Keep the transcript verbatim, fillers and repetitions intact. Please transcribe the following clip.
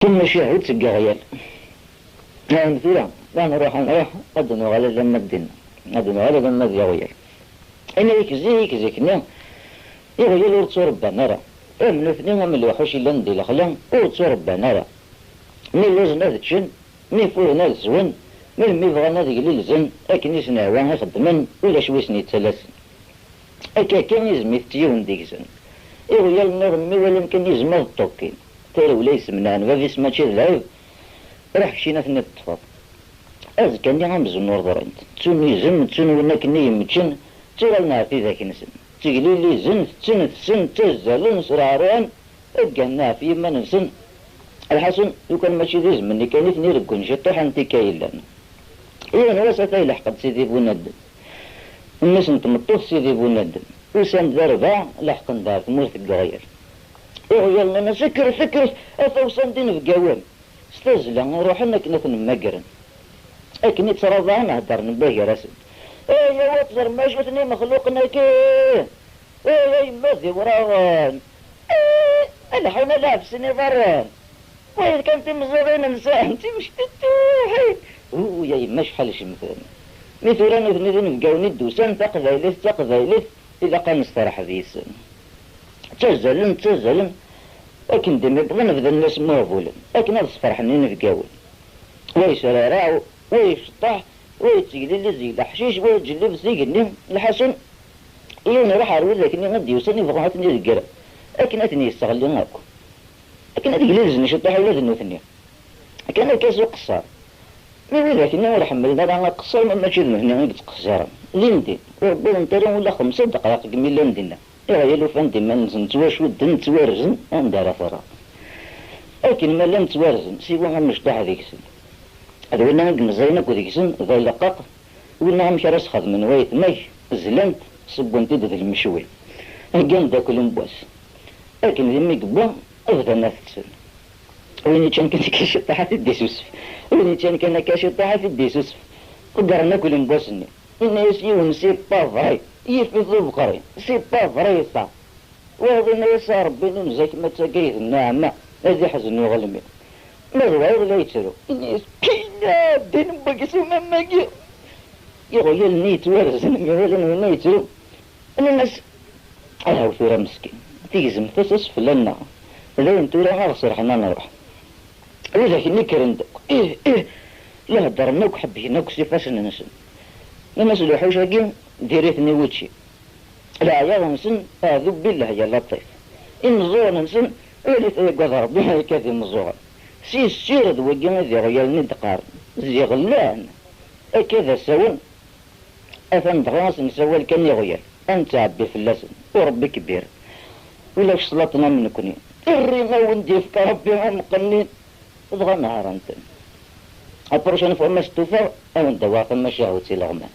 Tamacahut seg Iɣyal. Ahem tura, ad nruḥ, ad nruḥ, ad nuɣal alamma d dinna. Ad nuɣal alamma d Iɣyal. Imi zik, zik, zik-nni, Iɣyal ur tturebban ara. Am nutni am lewḥuc yellan di lexla, ur tturebban ara. Mi lluẓen ad ččen, mi fuden ad swen, melmi bɣan ad glilzen, akken i sen-ihwa i xeddmen, ulac wi sen-yettalasen. Akka kan izem-it yiwen deg-sen. Iɣyal nniḍen mi walan kan izem ad ṭṭukkin. Tarewla yessemnaɛen bab-is mačči d lɛib, ruḥ keččini ad ten-id-teṭṭfeḍ. Azekka-nni amzun ur ḍrint. Ttun izem, ttun win akken i yemmeččen, tturaren ɣef tidak-nsen. Tteglilizen, tetten, tessen, ttazzalen, sreɛruɛen, ggaren ɣef yiman-nsen. Lḥasun, lukan mačči d izem-nni kan i ten-ireggun ciṭuḥ n tikka yellan. Yiwen wass ata ileḥq-d Sidi Bunadem. Mmi-s n tmeṭṭut Sidi Bunadem. Usan-d d arbaɛ, leḥqen-d ɣer tmurt n Iɣyal. Iɣyal nnan-as: "Kkret, kkret, ata usan-d inebgawen." S tazzla i ruḥen akken ad ten-mmagren. Akken i ttraḍaɛen heddren gar-asen: "Ay, awa teẓrem acu-ten imexluqen-agi! Ay, a yemma d iwraɣen! Ay, a leḥḥun a leɛbsen iḍarren! Wayt kan timeẓẓuɣin-nsen d timectituḥin! Uy, a yemma acḥal cemten!" Mi tura nutni d inebgawen i d-usan, taqbaylit d taqbaylit, ilaq ad nesteṛḥeb yes-sen. Ttazzalen, ttazzalen, akken d-imi wwḍen bdan la smuhbulen, akken ad sferḥen inebgawen. Wa yesraraɛ, wa yecṭeḥ, wa yettegliliz deg leḥcic, wa yeǧelleb s igenni. Lḥasun, yiwen iruḥ ɣer widak-nni i d-yusan, ibɣa ad ten-idegger, akken ad ten-yesseɣli akk. Akken ad glilzen ciṭuḥ ula d nutni. Kan akka s uqeṣṣer. Mi widak-nni ur ḥemmlen ara aqeṣṣer, ma mačči d nutni i yettqeṣṣiren. Dindin, ur wwiḍent ara ula xemsa dqayeq deg mi llan dinna. Iɣyal ufan-d iman-nsen ttwacudden, ttwarzen, anda ara terreḍ. Akken ma llan ttwarzen, siwa amecṭuḥ deg-sen. D winna i imeẓẓayen akk deg-sen, d aleqqaq, winna amek ara s-xedmen wayetma-k, zlan-t, sewwen-t-id d lmecwi. Heggan-d akk n wass. Akken d imi yewwa, bdan ad tetten. Win yeččan kan akka ciṭuḥ ad t-id-isusef. Win yeččan kan akka ciṭuḥ ad t-id-isusef. Ḍeggren akk lemwas-nni. Yenna-yas yiwen: "C'est pas vrai, yif-it ubeqri, c'est pas vrai ça." Wayeḍ yenna-yas: "A Ṛebbi, nunez-ak ma d tagayt n nneɛma, ad iḥzen uɣelmi." Ma d wayeḍ la yettru, yenna-yas: "Kina ddin n weksum am wagi." Iɣyal-nni yettwarzen mi walan winna yettru. Nnan-as: "Ahaw tura meskin, tigzemt-as asfel-nneɣ, d ayen tura ad ɣ-serḥen ad nruḥ." Widak-nni kkren-d akk, ih, ih, la heddren akk, ḥebbken akk s ifassen-nsen. Nnan-as: "Lewḥuc-agi diri-ten i wučči. Leɛyaḍ-nsen, aɛdu billah ya laṭif. Imeẓẓuɣen-nsen, alit ay agad Ṛebbi, akka d imeẓẓuɣen. Si ssir d wagi i d iɣyalen i d-qqaren, ziɣ llan, akka d asawen." Atan dɣa ad s-nsawal kan iɣyal, ad nettɛebbi fell-asen, u Ṛebbi kbir. Ulac slaṭen am nekni. Terri awen-d-yefka Ṛebbi am qennin. Dɣa nehṛen-ten. La prochaine fois ma stufaɣ, ad wen-d-awiɣ tamacahut ileɣman.